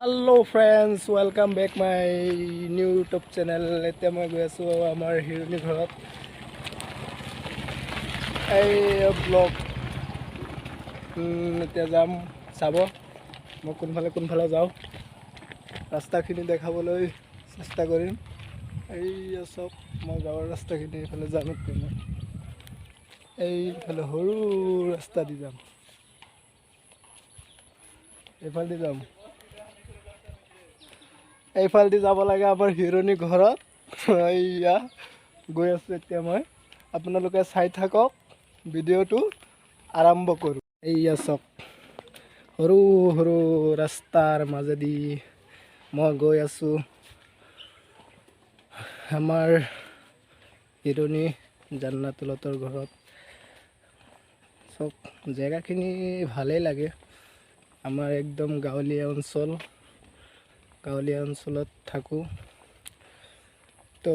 Hello friends, welcome back my new YouTube channel. এতিয়া মই গৈ আছোঁ আমাৰ হিৰণী ঘৰত। এই ব্লগ এতিয়া যাম, চাব মই কোনফালে কোনফালে যাওঁ, ৰাস্তাখিনি দেখাবলৈ চেষ্টা কৰিম। এই চব মই গাঁৱৰ ৰাস্তাখিনি, এইফালে যাম। এতিয়া মই এইফালে সৰু ৰাস্তা দি যাম, এইফালেদি যাম। এইফালেদি যাব লাগে আমাৰ হিৰণী ঘৰত। এইয়া গৈ আছোঁ এতিয়া মই, আপোনালোকে চাই থাকক, ভিডিঅ'টো আৰম্ভ কৰোঁ। এইয়া চাওক, সৰু সৰু ৰাস্তাৰ মাজেদি মই গৈ আছোঁ আমাৰ হিৰণী জান্নাতুলতৰ ঘৰত। চাওক, জেগাখিনি ভালেই লাগে। আমাৰ একদম গাঁৱলীয়া অঞ্চল, গাঁৱলীয়া অঞ্চলত থাকোঁ। তো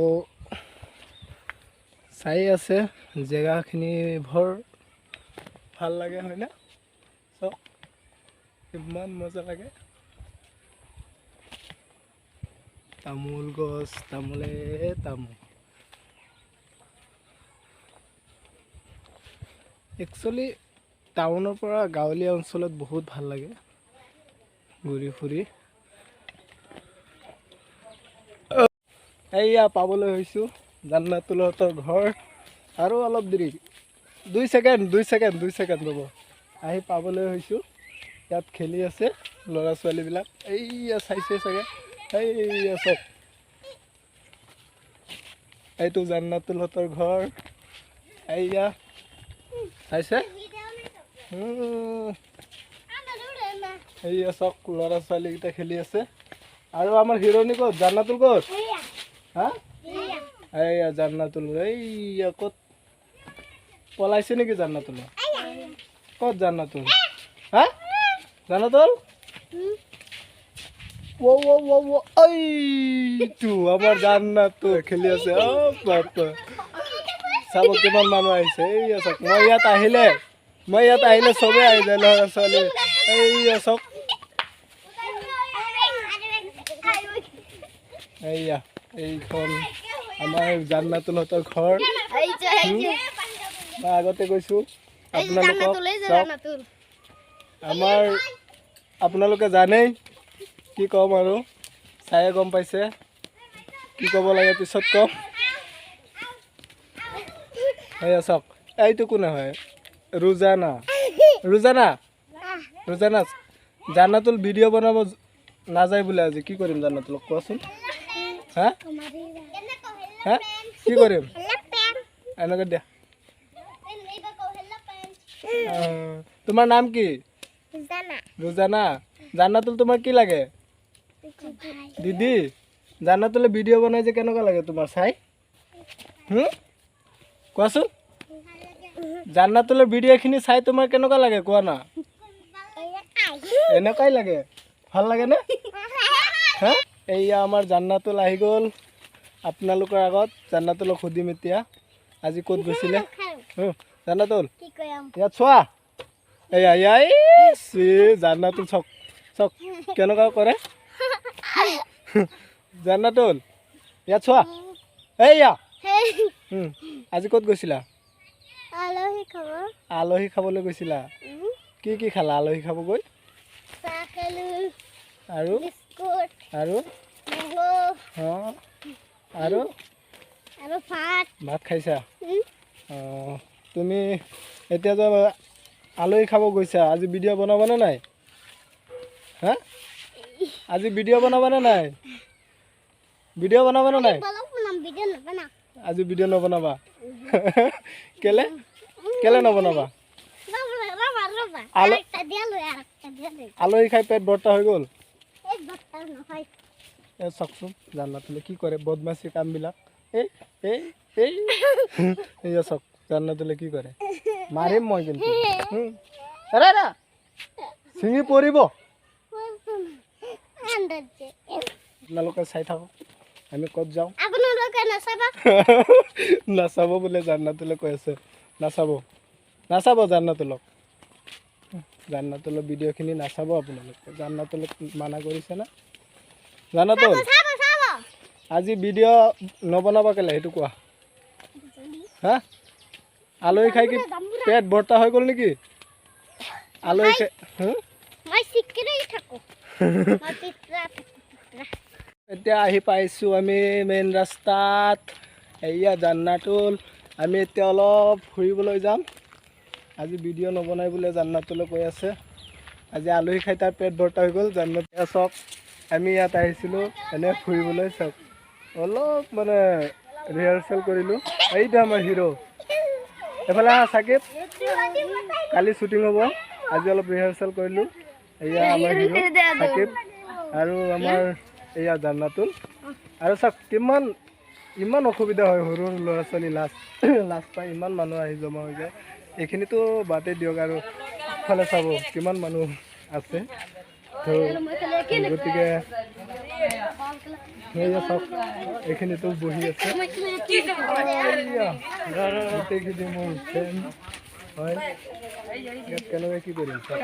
চাই আছে, জেগাখিনি বৰ ভাল লাগে, হয়নে? চাওক, ইমান মজা লাগে। তামোল গছ, তামোলে তামোল। একচুৱেলি টাউনৰ পৰা গাঁৱলীয়া অঞ্চলত বহুত ভাল লাগে ঘূৰি ফুৰি। এইয়া পাবলৈ হৈছোঁ জান্নাতুলহঁতৰ ঘৰ। আৰু অলপ দেৰি, 2 ছেকেণ্ড, 2 ছেকেণ্ড, 2 ছেকেণ্ড ৰ'ব, আহি পাবলৈ হৈছোঁ। ইয়াত খেলি আছে ল'ৰা ছোৱালীবিলাক। এইয়া চাইছে চাগে, এইয়া চব, এইটো জান্নাতুলহঁতৰ ঘৰ। এইয়া চাইছে, এইয়া চব ল'ৰা ছোৱালীকেইটা খেলি আছে। আৰু আমাৰ হিৰণী ক'ত? জান্নাতুল ক'ত? হা, এইয়া জান্নাতুল, এইয়া ক'ত পলাইছে নেকি জান্নাতুল? ক'ত জান্নাতুল? হা জান্নাতুল, ও ও ও ও, এইটো আমাৰ জান্নাতুল খেলি আছে। অ বাপা, চাব কিমান মানুহ আহিছে। এইয়া চাওক, মই ইয়াত আহিলে চবেই আহি যায়, ল'ৰা ছোৱালী। এইয়া চাওক, এইয়া এইখন আমাৰ জান্নাতুলহঁতৰ ঘৰ। মই আগতে কৈছোঁ আপোনালোকক, চাওক আমাৰ, আপোনালোকে জানেই কি ক'ম আৰু, চায়ে গম পাইছে কি ক'ব লাগে, পিছত ক'ম। এইয়া চাওক, এইটো কোনে হয়? ৰোজানা, ৰোজানা, ৰোজানা। জান্নাতুল ভিডিঅ' বনাব নাযায় বোলে আজি। কি কৰিম জান্নাতুলক কোৱাচোন? হা হা, কি কৰিম? এনেকৈ দিয়া। তোমাৰ নাম কি? ৰোজানা। জান্নাতুল তোমাৰ কি লাগে? দিদি। জান্নাতুলে ভিডিঅ' বনাই যে কেনেকুৱা লাগে তোমাৰ চাই? কোৱাচোন, জান্নাতুলৰ ভিডিঅ'খিনি চাই তোমাৰ কেনেকুৱা লাগে কোৱা না? এনেকুৱাই লাগে, ভাল লাগেনে? হা, এইয়া আমাৰ জান্নাতুল আহি গ'ল আপোনালোকৰ আগত। জান্নাতুলক সুধিম এতিয়া আজি ক'ত গৈছিলে। জান্নাতুল ইয়াত চোৱা, এইয়া এইয়া, জান্নাতুল চাওক চাওক কেনেকুৱা কৰে। জান্নাতুল ইয়াত চোৱা, এইয়া। আজি ক'ত গৈছিলা? আলহী খাবলৈ গৈছিলা। কি কি খালা আলহী খাব গৈ? আৰু আৰু আৰু ভাত খাইছা। অঁ, তুমি এতিয়া যে আলহী খাব গৈছা, আজি ভিডিঅ' বনাবানে নাই? হা, আজি ভিডিঅ' বনাবানে নাই? ভিডিঅ' বনাবানে নাই? আজি ভিডিঅ' নবনাবা? কেলে কেলে নবনাবা? আলহী খাই পেট ভৰ্তা হৈ গ'ল। এই চাওকচোন জান্নাতুলে কি কৰে বদমাচি কামবিলাক। এই এই এই, এইয়া চাওক জান্নাতুলে কি কৰে, মাৰিম মই কিন্তু। ছিঙি পৰিব। আপোনালোকে চাই থাকক আমি ক'ত যাওঁ। নাচাব বোলে জান্নাতুলে কৈ আছে, নাচাব নাচাব জান্নাতুলক। জান্নাতুলৰ ভিডিঅ'খিনি নাচাব আপোনালোকে। জান্নাতুলক মানা কৰিছে না? জান্নাতুল, চাব চাব। আজি ভিডিঅ' নবনাবা কেলে, সেইটো কোৱা। হা, আলহী খাই কি পেট ভৰ্তা হৈ গ'ল নেকি? আলহী খাই হুম? মই চিকিৰি থাকো, মই পিতৰা থাকো, পিতৰা। এতিয়া আহি পাইছোঁ আমি মেইন ৰাস্তাত। এয়া জান্নাতুল। আমি এতিয়া অলপ ফুৰিবলৈ যাম। আজি ভিডিঅ' নবনাই বোলে জান্নাতুলে কৈ আছে। আজি আলহী খাই তাৰ পেট ভৰ্তা হৈ গ'ল। জান্নাত, এয়া চাওক, আমি ইয়াত আহিছিলোঁ এনে ফুৰিবলৈ। চাওক, অলপ মানে ৰিহাৰ্চেল কৰিলোঁ। এইটো আমাৰ হিৰ'। এফালে আহা চাকিব। কালি শ্বুটিং হ'ব, আজি অলপ ৰিহাৰ্চেল কৰিলোঁ। এয়া আমাৰ হিৰ' চাকিব আৰু আমাৰ এয়া জান্নাতুল। আৰু চাওক, কিমান ইমান অসুবিধা হয়, সৰু সৰু ল'ৰা ছোৱালী লাজ লাজ পায়। ইমান মানুহ আহি জমা হৈ যায়। এইখিনিতো বাদেই দিয়ক, আৰু ফালে চাব কিমান মানুহ আছে। তো গতিকে সেয়া চাওক, এইখিনিতো বহি আছে। এইয়া, গোটেইখিনি মোৰ ফ্ৰেণ্ড হয়। ইয়াত কেনেকৈ কি কৰিম চাওক।